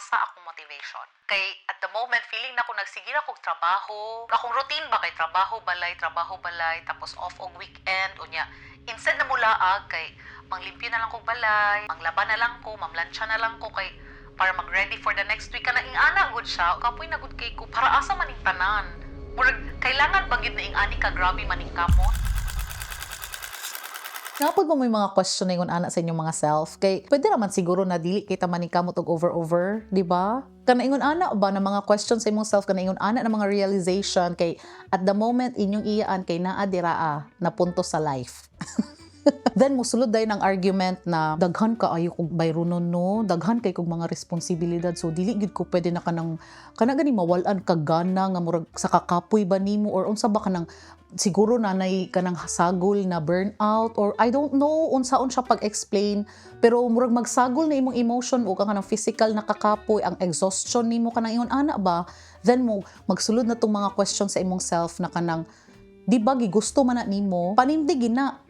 Asa akong motivation? Kay at the moment, feeling na ko nagsige ra kog trabaho. Akong routine ba kay trabaho, balay, tapos off og weekend, unya. Instead na mulaag kay manglimpyo na lang kog balay, manglaba na lang ko, mamlansya na lang ko kay para mag-ready for the next week, kana ing-ana gud siya. Kapoy na gud kay ko, para asa man ning tanan? Murag kailangan ba gyud na ing-ani ka grabe maningkamot? Naa pod mo may mga question na ingon ana sa inyong mga self? Kay pwede naman siguro na dili kita maningkamot og over over, di ba? Kana ingon ana ba na mga question sa imong self, kana ingon ana na mga realization, kay at the moment inyong iyaan kay naa diraa na punto sa life. Then musulod dayon ang argument na daghan kaayo kog bayronon, no, daghan kay kog mga responsibilidad, so dili gyud ko pwede na kanang kana gani mawal-an ka gana nga murag sa kakapoy ba nimo or unsa ba, kanang siguro nanay kanang sagol na burnout or I don't know unsaon siya pag-explain, pero murag magsagol na imong emotion o kanang physical na kakapoy, ang exhaustion nimo, kanang ingon ana ba. Then mo magsulod na tong mga question sa imong self na kanang, di ba gigusto man na nimo, panindig na.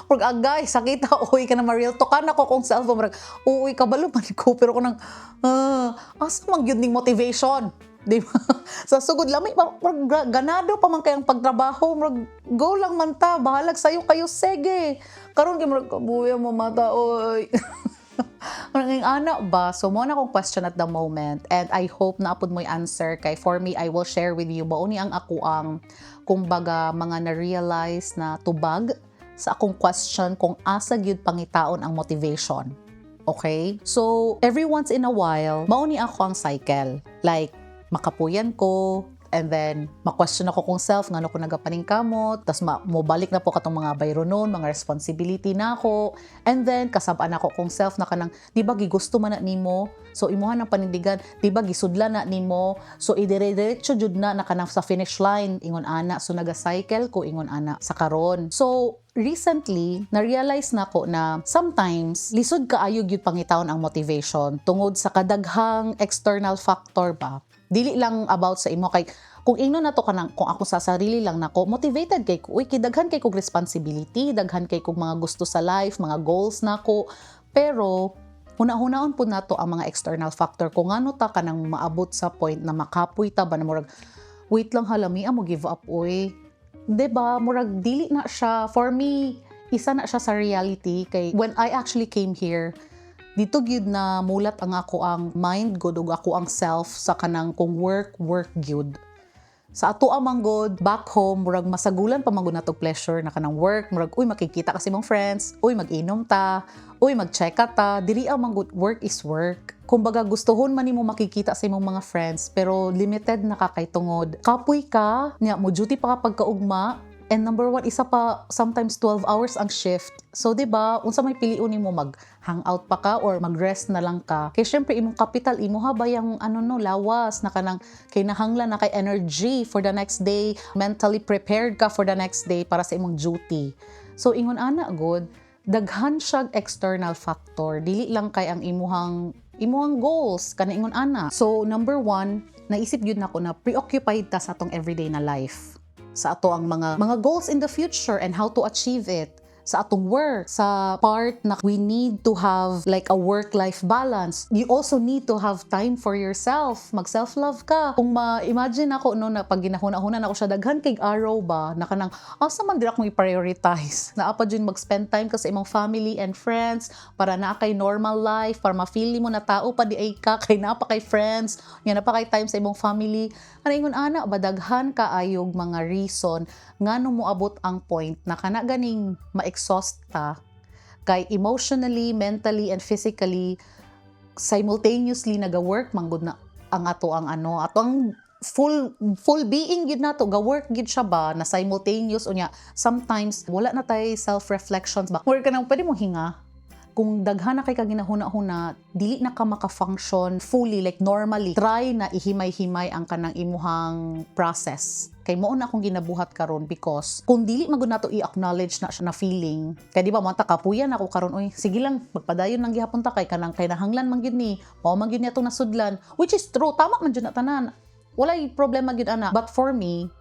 Murag agay, sakita, uy, ka na ma-real talk nako kung self, murag, uy, kabalo man ko, pero kanang, asa man gyud ning motivation? Di ba? Sa sugod lami, murag, ganado pa man kayang pagtrabaho, murag, go lang man ta, bahalag sayo kayo, sige. Karon kay murag, kabuya mo mata, oy. Murag ang ana ba? So, mao na akong question at the moment. And I hope naa pod mo'y answer. Kay for me, I will share with you. Mao ni ang ako ang, kumbaga, mga na-realize na tubag sa akong question kung asa gyud pangitaon ang motivation. Okay? So, every once in a while, mao ni ako ang cycle. Like, makapuyan ko, and then, ma-question ako kung self, ngano ko nagapaningkamot, tas mobalik na po katong mga bayronon, mga responsibility na ako, and then, kasabaan ako kung self na kanang, di ba gigusto man na nimo? So, imuha ng panindigan, di ba gisudlan na nimo? So, idire-diretso jud na na kanang sa finish line, ingon ana. So, naga-cycle ko ingon ana sa karon. So, recently, na-realize na ko na sometimes, lisod kaayo gyud pangitaon ang motivation tungod sa kadaghang external factor ba. Dili lang about sa imo, kay kung ingnon nato kanang kung ako sa sarili lang nako, motivated kay ko, uy, kay daghan kay kog responsibility, daghan kay kog mga gusto sa life, mga goals nako, pero huna-hunaon pud nato ang mga external factor kung ngano ta kanang maabot sa point na makapoy ta ba, na murag, wait lang, halami mo give up, oy, 'di ba? Murag dili na siya for me, isa na siya sa reality, kay when I actually came here, dito gyud na mulat ang ako ang mind gud ug ako ang self sa kanang kung work, work gyud. Sa ato amang god back home, murag masagulan pa man gud nato pleasure na kanang work, murag, uy, makikita kasi mong friends, uy, mag-inom ta, uy, mag-check ta. Diri ang man gud, work is work. Kumbaga, gustuhon man nimo makikita sa imong mga friends, pero limited na ka kay tungod kapoy ka nya, mo duty pa ka pagkaugma. And number one, isa pa, sometimes 12 hours ang shift. So, di ba, unsa may piliun nimo, mag-hangout pa ka or mag-rest na lang ka? Kay syempre, imong capital, imo ha ba yung ano no, lawas, na kanang kay nahanglan na kay energy for the next day, mentally prepared ka for the next day para sa imong duty. So, ingon ana good, daghan siyag external factor. Dili lang kay ang imuhang goals, kana ingon ana. So, number one, naisip gyud nako na preoccupied ta sa atong everyday na life, sa ato ang mga goals in the future and how to achieve it, sa atong work, sa part na we need to have like a work-life balance. You also need to have time for yourself. Mag-self-love ka. Kung ma-imagine ako no na pag ginahuna-huna na ako siya, daghan kay araw ba na kanang asa man dira akong i-prioritize. Naa pa jud mag-spend time ka sa imong family and friends para naa kay normal life, para ma-feel mo na tao pa di ay ka kay naa pa kay friends, nga naa pa kay time sa imong family. Ano, ingon ana ba, daghan kaayog mga reason ngano moabot ang point na kana ganing ma-exhaust ta kay emotionally, mentally and physically simultaneously naga-work man gud na ang ato ang ano, ato ang full being gid nato, ga-work gid siya ba na simultaneous. Unya sometimes wala na tay self reflections ba, or kanang pwede mo hinga. Kung daghan na kay ka ginahuna-huna, dili na ka maka-function fully like normally. Try na ihimay-himay ang kanang imuhang process. Kay mao na akong ginabuhat karon, because kung dili man gud nato i-acknowledge na siya na feeling. Kay di ba mo ta kapuyan ako karon, oy, sige lang, magpadayon lang gihapon ta kay kanang kay nahanglan man gyud ni, mao man gyud ni atong nasudlan, which is true, tama man jud na tanan. Walay problema gyud ana. But for me,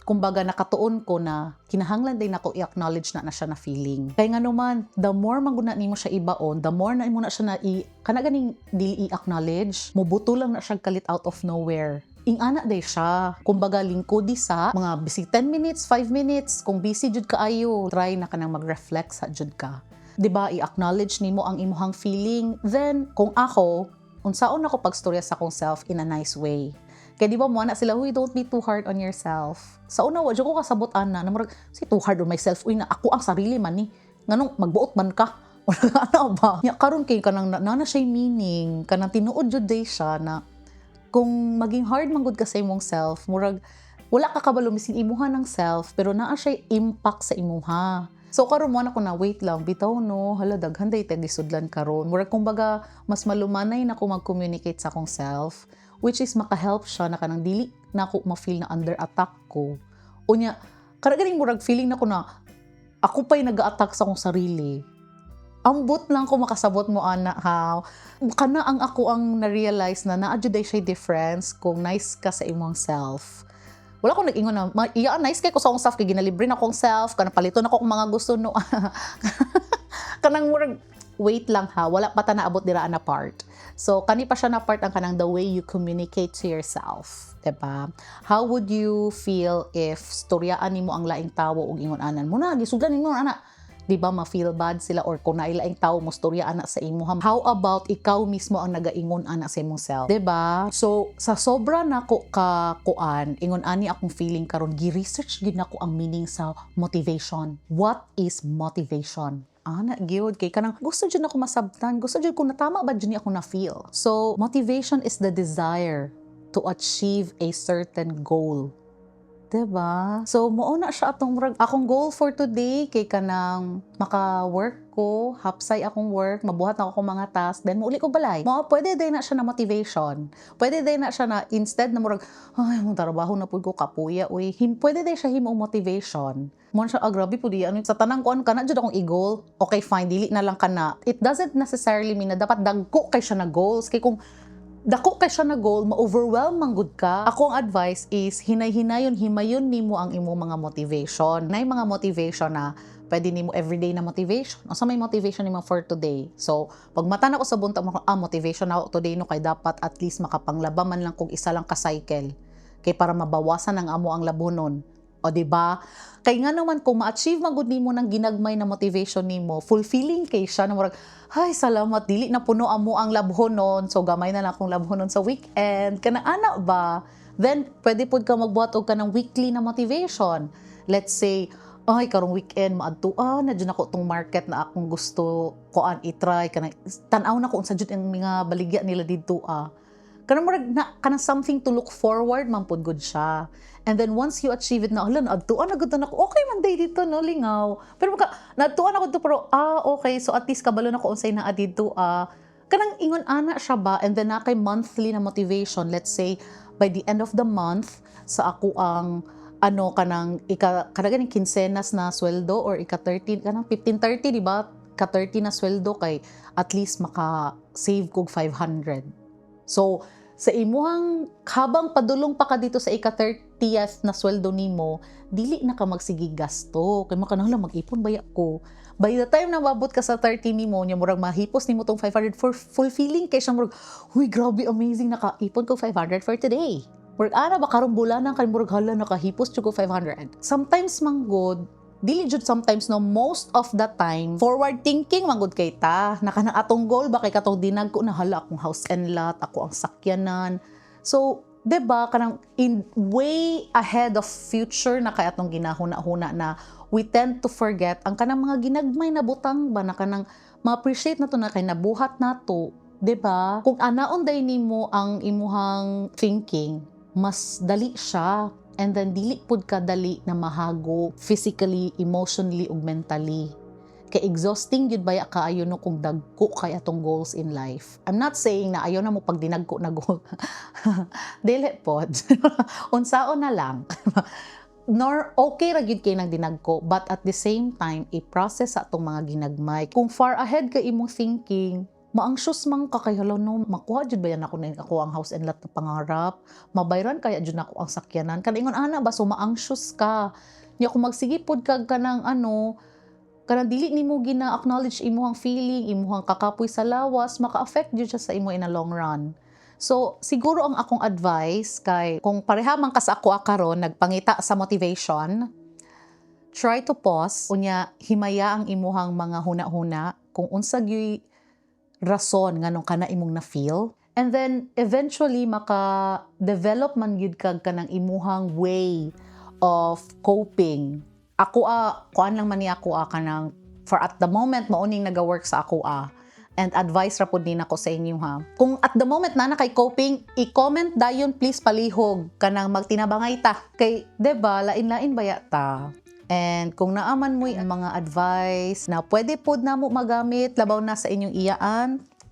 Kumbaga nakatuon ko na kinahanglan din nako i-acknowledge na na siya na feeling. Kay nga naman, the more man gud na nimo siya ibaon, the more na imo na siya na i kana ganing dili i-acknowledge, mobuto lang na siya kalit out of nowhere. Ingana day siya. Kumbaga lingkod di sa mga bisig 10 minutes, 5 minutes, kung busy jud kaayo, try na kanang mag-reflect sa jud ka. 'Di ba? I-acknowledge nimo ang imuhang feeling. Then kung ako, unsaon ako pagstorya sa akong self in a nice way. Kaya di ba mo na sila, "Huy, don't be too hard on yourself." Sa una, wa jud ko kasabot ana, na murag, si too hard on myself, uy, na ako ang sarili man ni. Nganong magbuot man ka? Ano ba? Nya karon kay kanang na siya meaning, kanang tinuod jud day siya na kung maging hard man gud ka sa imong self, murag wala ka kabalo bisin imuha ng self, pero naa siya impact sa imuha. So karon mo na ko na, wait lang, bitaw no, hala, daghan day tag gisudlan karon. Murag kumbaga mas malumanay na ko mag-communicate sa akong self, which is maka-help siya na kanang dili na ako ma-feel na under attack ko. Unya, kada ganing murag feeling na ko na ako pa'y nag-attack sa akong sarili. Ambot lang ko makasabot mo ana ha. Kana ang ako ang na-realize na naa jud siya difference kung nice ka sa imong self. Wala ko nag-ingon na, iya, nice kay ko sa akong self kay ginalibre na akong self, kanang paliton ako kung mga gusto no. Kanang murag wait lang ha, wala pa ta naabot dira na part. So kani pa siya na part ang kanang the way you communicate to yourself, 'di ba? How would you feel if storyaan nimo ang laing tawo ug ingon anan mo na gisudlan nimo ana? 'Di ba ma-feel bad sila or kung nailaing tawo mo storya ana sa imo? How about ikaw mismo ang nagaingon ana sa imong self, 'di ba? So sa sobra nako ka kuan, ingon ani akong feeling karon, gi-research gid nako ang meaning sa motivation. What is motivation? Ana gyud kay kanang gusto jud ako masabtan, gusto jud ko natama ba jud ni ako na feel. So motivation is the desire to achieve a certain goal. 'Di ba? So mao na siya atong murag akong goal for today kay kanang maka-work ko, hapsay akong work, mabuhat na ako akong mga task, then muuli ko balay. Mao pwede din na siya na motivation. Pwede din na siya na instead na murag ay mo trabaho na pud ko, kapuya uy. Pwede din siya himong motivation. Mo na siya, ah, grabe pud ano sa tanang kuan kana jud akong i-goal. Okay, fine, dili na lang kana. It doesn't necessarily mean na dapat dagko kay siya na goals kay kung dako kay siya na goal, ma-overwhelm man gud ka. Ako ang advice is hinay-hinayon, himayon nimo ang imong mga motivation. Nay mga motivation na pwede nimo everyday na motivation. Unsa may motivation nimo for today? So, pag mata na ko sa buntag mo, ah, motivation na ako today no kay dapat at least makapanglaba man lang kung isa lang ka cycle. Kay para mabawasan ang amo ang labonon. O di ba? Kay nga naman kung ma-achieve man gud nimo ng ginagmay na motivation nimo, fulfilling kay siya na murag, ay, salamat, dili na puno amo ang labhonon. So gamay na lang akong labhonon sa weekend. Kana ana ba? Then pwede pud ka magbuhat og kanang weekly na motivation. Let's say, ay, karong weekend maadtuan na jud ako tong market na akong gusto kuan i-try, kanang tan-aw na ko unsa jud ang mga baligya nila didto ah. Kanang murag na kanang something to look forward man pud gud siya. And then once you achieve it na, hala, naadtuan na gud na ako. Okay man day dito no, lingaw. Pero maka naadtuan ako dito pero ah, okay, so at least kabalo na ko unsay naa didto ah. Kanang ingon ana siya ba, and then na kay monthly na motivation. Let's say by the end of the month sa ako ang ano kanang ika kada ganing kinsenas na sweldo or ika 13, kanang 15:30, di ba? Ka 30 na sweldo kay at least maka save kog 500. So sa imuhang habang padulong pa ka dito sa ika 30th na sweldo nimo, dili na ka magsige gasto kay maka lang mag-ipon baya ko. By the time na mabot ka sa 30 nimo nya, murag mahipos nimo tong 500, for fulfilling kay siya, murag huy, grabe, amazing, nakaipon ko 500 for today. Murag ana ba, karong bulanan kay murag hala, nakahipos jud ko 500. Sometimes man gud, dili jud sometimes no, most of the time forward thinking man gud kay ta naka na atong goal ba kay katong dinag ko na, hala, akong house and lot, ako ang sakyanan. So 'di ba, kanang in way ahead of future na kay atong ginahuna-huna na we tend to forget ang kanang mga ginagmay na butang ba na kanang ma-appreciate na to na kay nabuhat nato, 'di ba? Kung anaon day nimo ang imuhang thinking, mas dali siya. And then dili pud ka dali na mahago physically, emotionally ug mentally. Kay exhausting gyud baya kaayo no kung dagko kay atong goals in life. I'm not saying na ayaw na mo pag dinagko na goal. Dili pod. Unsaon na lang. Nor okay ra gyud kay nang dinagko, but at the same time i-process sa atong mga ginagmay. Kung far ahead ka imong thinking, Ma-anxious man ka kay hala no, makuha jud ba yan ako na ako ang house and lot na pangarap? Mabayran kaya jud nako ang sakyanan? Kanang ingon ana ba, so ma-anxious ka. Nya kung magsige pod kag kanang ano, kanang dili nimo gina-acknowledge imuhang feeling, imuhang kakapoy sa lawas, maka-affect jud siya sa imo in a long run. So, siguro ang akong advice kay kung pareha man ka sa ako karon nagpangita sa motivation, try to pause, unya himaya ang imuhang mga huna-huna kung unsa gyuy rason nganong kana imong na-feel. And then eventually maka-develop man gyud kag kanang imuhang way of coping. Ako ah, kuan lang man ni ako ah, kanang for at the moment mao ning naga-work sa ako ah. And advice ra pud ni nako sa inyo ha. Kung at the moment na kay coping, i-comment dayon please, palihog kanang magtinabangay ta. Kay 'di ba lain-lain baya ta. And kung naa man mo'y mga advice na pwede pod namo magamit labaw na sa inyong iyaan,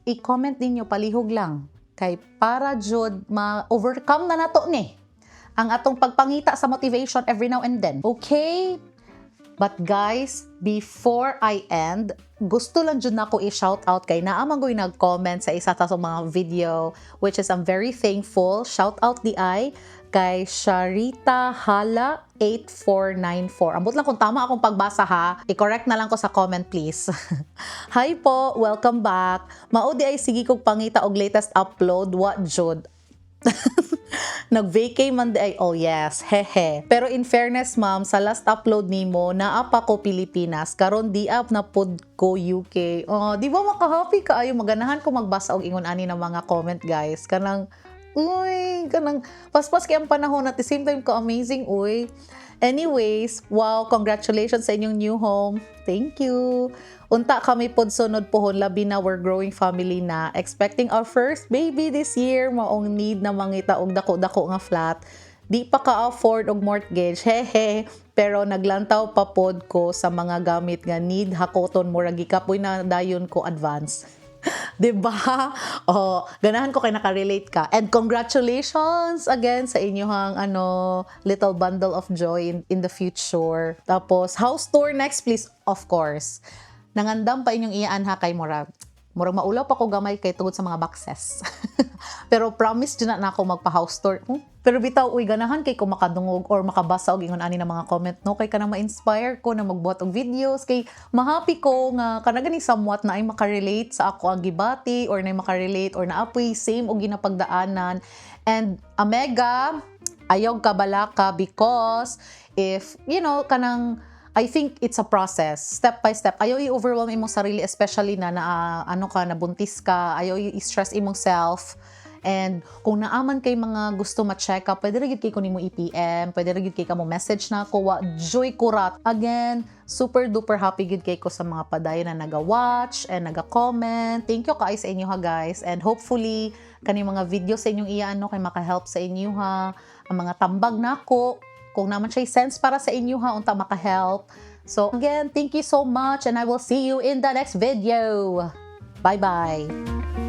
i-comment ninyo palihog lang. Kay para jud ma-overcome na nato ni ang atong pagpangita sa motivation every now and then. Okay? But guys, before I end, gusto lang jud nako i-shout out kay naa man go'y nag-comment sa isa ta sa mga video, which is I'm very thankful. Shout out diay kay Sharita Hala 8494. Ambot lang kung tama akong pagbasa ha. I-correct na lang ko sa comment, please. "Hi po, welcome back. Mao diay sige kog pangita og latest upload, what jud? Nag-vacay man diay." Oh yes, hehe. "Pero in fairness, ma'am, sa last upload nimo, naa pa ko Pilipinas, karon di up na pod ko UK." Oh, di ba makahappy kaayo? Maganahan ko magbasa og ingon ani ng mga comment, guys. Kanang uy, kanang paspas kay ang panahon, at the same time ko amazing uy. "Anyways, wow, congratulations sa inyong new home." Thank you. "Unta kami pod sunod pohon, labi na we're growing family na. Expecting our first baby this year, maong need na mangita og dako-dako nga flat. Di pa ka-afford og mortgage, hehe. Pero naglantaw pa pod ko sa mga gamit nga need hakoton, murag gikapoy na dayon ko advance." 'Di ba? Oh, ganahan ko kay naka-relate ka. And congratulations again sa inyong ano, little bundle of joy in the future. Tapos house tour next, please, of course. Nangandam pa inyong iyaan ha, kay murag maulaw pa ko gamay kay tungod sa mga boxes. Pero promise jud na ako magpa-house tour. Pero bitaw uy, ganahan kay ko makadungog or makabasa og ingon ani na mga comment no, kay kanang ma-inspire ko na magbuhat og videos, kay mahappy ko nga kana gani somewhat na ay makarelate sa ako ang gibati or na makarelate or naapoy same og ginapagdaanan. And Amega, ayaw kabalaka because if you know kanang I think it's a process, step by step. Ayaw i-overwhelm imong sarili, especially na ano ka, nabuntis ka, ayaw i-stress imong self. And kung naa man kay mga gusto ma-check up, pwede ra gyud kay ko nimo i-PM, pwede ra gyud kay ka mo message na ako, wa joy kurat. Again, super duper happy gyud kay ko sa mga padayon na naga-watch and naga-comment. Thank you kaayo sa inyo ha, guys. And hopefully kani mga video sa inyong iya ano kay maka-help sa inyo ha. Ang mga tambag nako, kung naa man siya sense para sa inyo ha, unta maka-help. So again, thank you so much and I will see you in the next video. Bye-bye.